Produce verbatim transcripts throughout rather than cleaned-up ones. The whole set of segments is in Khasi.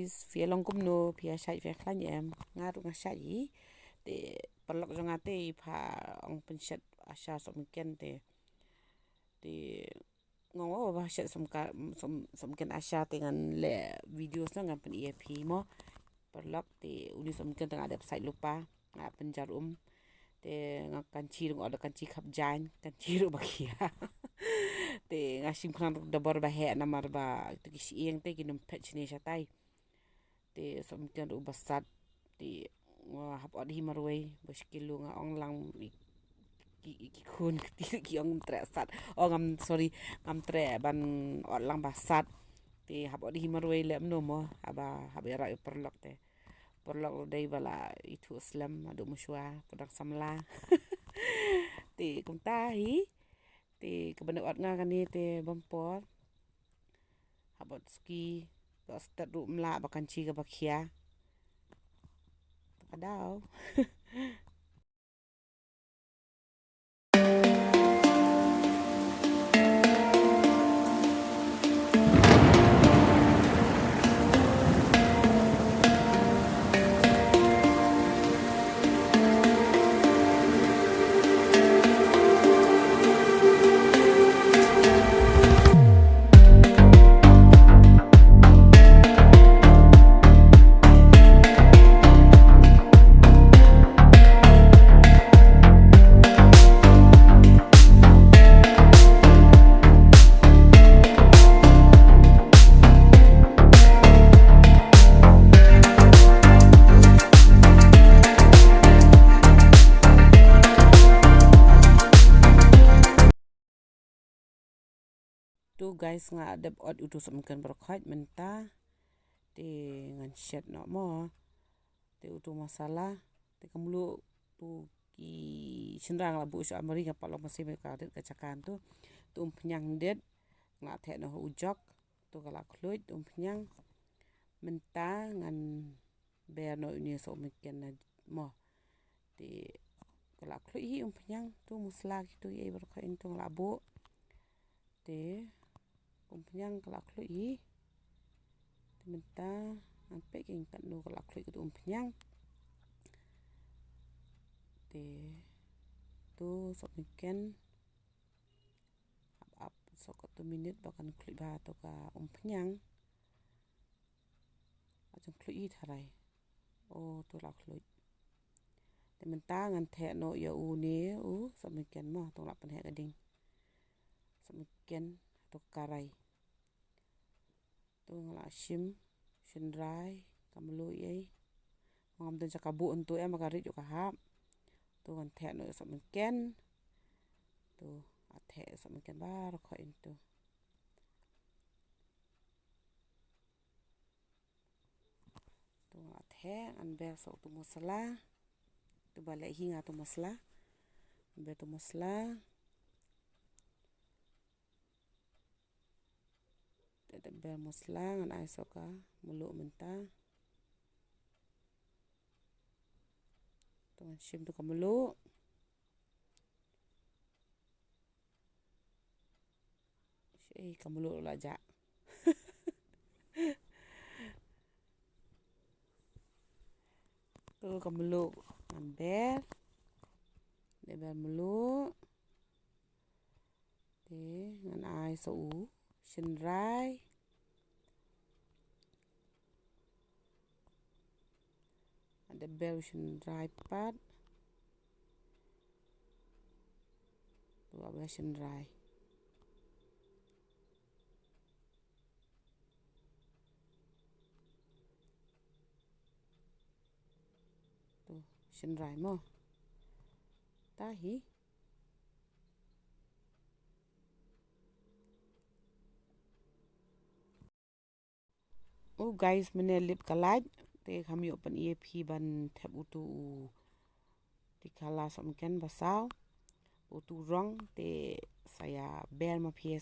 Phi long kumno, phi ïa shait phi ïa khlaiñ em? Nga ruh nga shait hi. Te paralok jong nga te i pha ong pynshet Asha sohmynken te. Te nga ong o ba shet sohmynken, sohmynken Asha te ngan leh video shuh ngan pyni ïa phi mo. Paralok te uni sohmynken te nga dep shait lypa. Nga pynjar um. Te nga kan chi rung order kan chi khap jaiñ, kan chi ruh ba khia. Te nga shim khnang da bor ba heh namar ba tu ki shyieng te ki nym phet shane shatai. Te sohmynken ruh ba sat. Te nga hap ot hi marwei ba shi kilo nga ong lang i ki, ki khun kti ki ong ngam treh sat. Oh, ngam, sorry, ngam treh ban ot lang ba sat. Te hap ot hi marwei leh mno mo, haba hap ïarap ïa paralok te. Paralok dei ba la ithuh slem, haduh mynshuwa ka dang samla. Te kumta hi. Te kaba ot nga kane te bam por. Hap ot ski, ka stet ruh mla ba kan chi kaba khia. Ka daw. Tu guys, nga dep ot utu sohmynken baroh khoit mynta. Te ngan shet noh mo. Te utu masala. Te ka mluh tu ki shynrang la buh sha amari nga pat long masi ka rit ka chakan tu. Tu umphniang dit. Nga theh noh u jok. Tu ka la khluit tu umphniang. Mynta ngan ber noh uni sohmynken na mo. Te ka la khluit hi umphniang tu masala kitu ïa baroh khoit tu nga la buh. Te umphniang ka la khluit hi. Te mynta ngan peit kein katno ka la khluit katu umphniang. Te tu sohmynken. Ap ap soh katu minit ba kan khluit bha tu ka umphniang. Ka jong khluit hi tharai. O tu la khluit. Te mynta ngan theh noh ïa une u sohmynken mo, tu la pynheh ka ding. Sohmynken tu ka karai. Tu nga la shim shynrai ka mluh ei. Ngam don sha ka buh ntu em ka rit ïa ka hap. Tu ngan theh noh sohmynken. Tu nga theh sohmynken baroh khoit tu. Tu nga theh ngan ber soh tu masala. Tu ba leh hi nga tu masala. Ngan ber tu masala. Te da ber masala ngan ai soh ka mluh mynta. Tu ngan shim tu ka mluh. Ei ka mluh la jah. Tu ka mluh ngan ber. Da ber mluh. Te ngan ai soh u shynrai. Da ber u shynrai pat. Tu ap u shynrai. Tu shynrai mo. Ta hi. U guys, mynne lip ka lait te kham ïoh pyni ïa phi ban thep utu u tikhala sohmynken ba saw. Utu rong te sa ïa ber ma phi,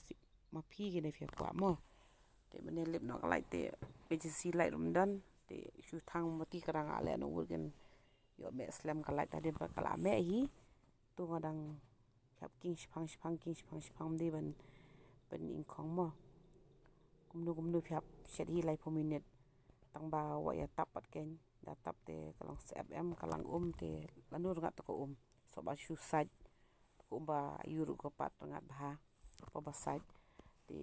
ma phi kine phi kwah mo. Te mynne lip noh ka lait te phi jisi lait rum don te shu thang mati ka rang ale no wurgen. Ïoh meh slem ka lait ta dien pat ka la meh hi. Tu nga dang hap king shipang shipang king shipang shipang mdei ban ban ingkhong mo. Kumno kumno phi hap shet hi laiphew minit. Tang ba wat ïa tap pat kein, da tap te ka long sep em, ka long um te lano rngat to ka um. So ba shu sait, to ka um ba ïu ruh ka pat rngat bha, pa ba sait. Te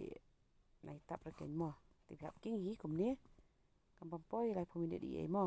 nai tap re kein mo. Te phi hap king hi kumne. Kam poi laiphew minit ei ei mo.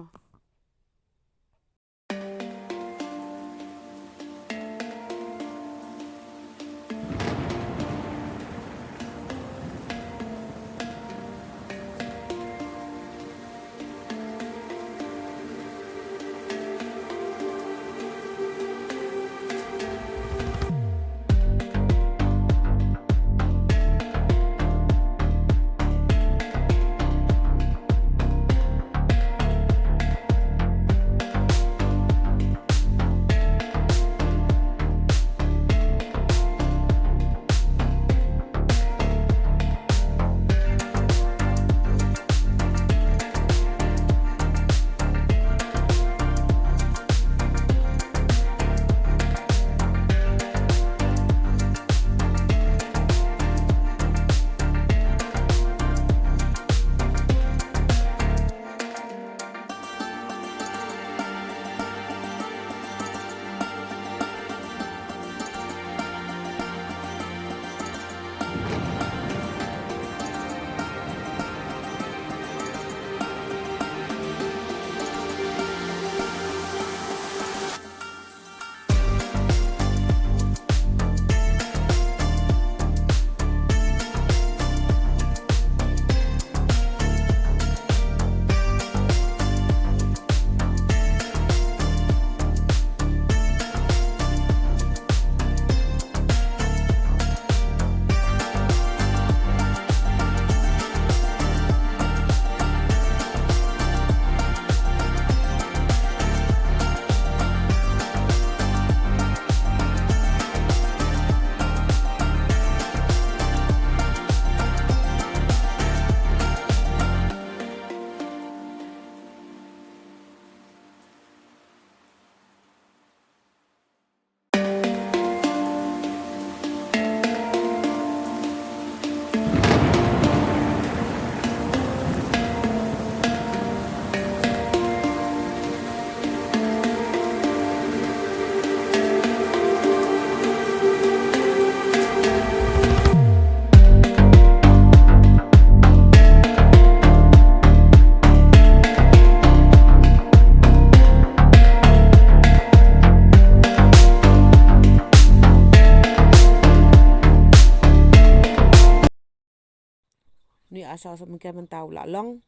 Ni asa sa mungkin mynta u la long.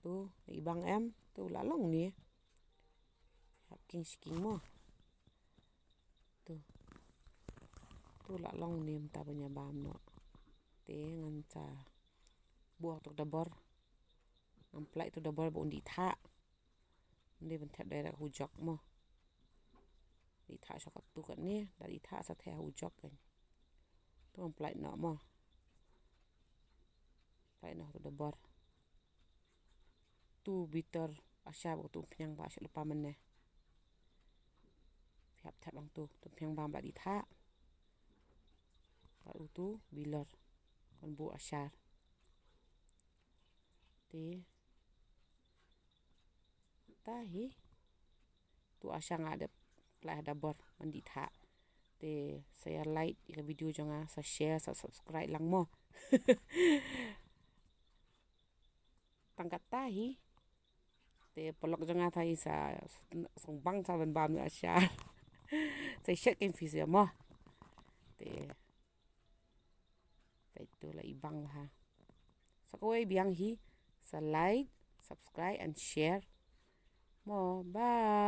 Tu, i bang em, tu la long ni. Hap king siking mo. Tu. Tu la long ni mynta ban ïa bam noh. Te ngan sa buh tu dabor. Ngan pynlait tu dabor ba un dih thah. Ym dei ban thep direct ha u jok mo. Dih thah sha katu katne, da dih thah sa thep ha u jok kan. Tu ngan pynlait noh mo. Pynlait noh tu dabor. Tu bitor ashar ba tu pynïang ba ashar lypa mynne. Phi hap thep lang tu, tu pynïang bam ba dih thah. Ba utu bilor. Kan buh ashar. Te. Tahi. Tu ashar nga dep pynlait ha dabor ban dih thah. Te sa ïa like ïa ka video jong nga, sa share, sa subscribe lang mo. Tang kata hi. Te paralok jong nga tahi sa sngewbang sa ban bam ïa ashar. Sa shet kin phi sa mo. Te Peit tu la i bang bha. Sa kawei biang hi, sa like, subscribe and share. Mo, bye.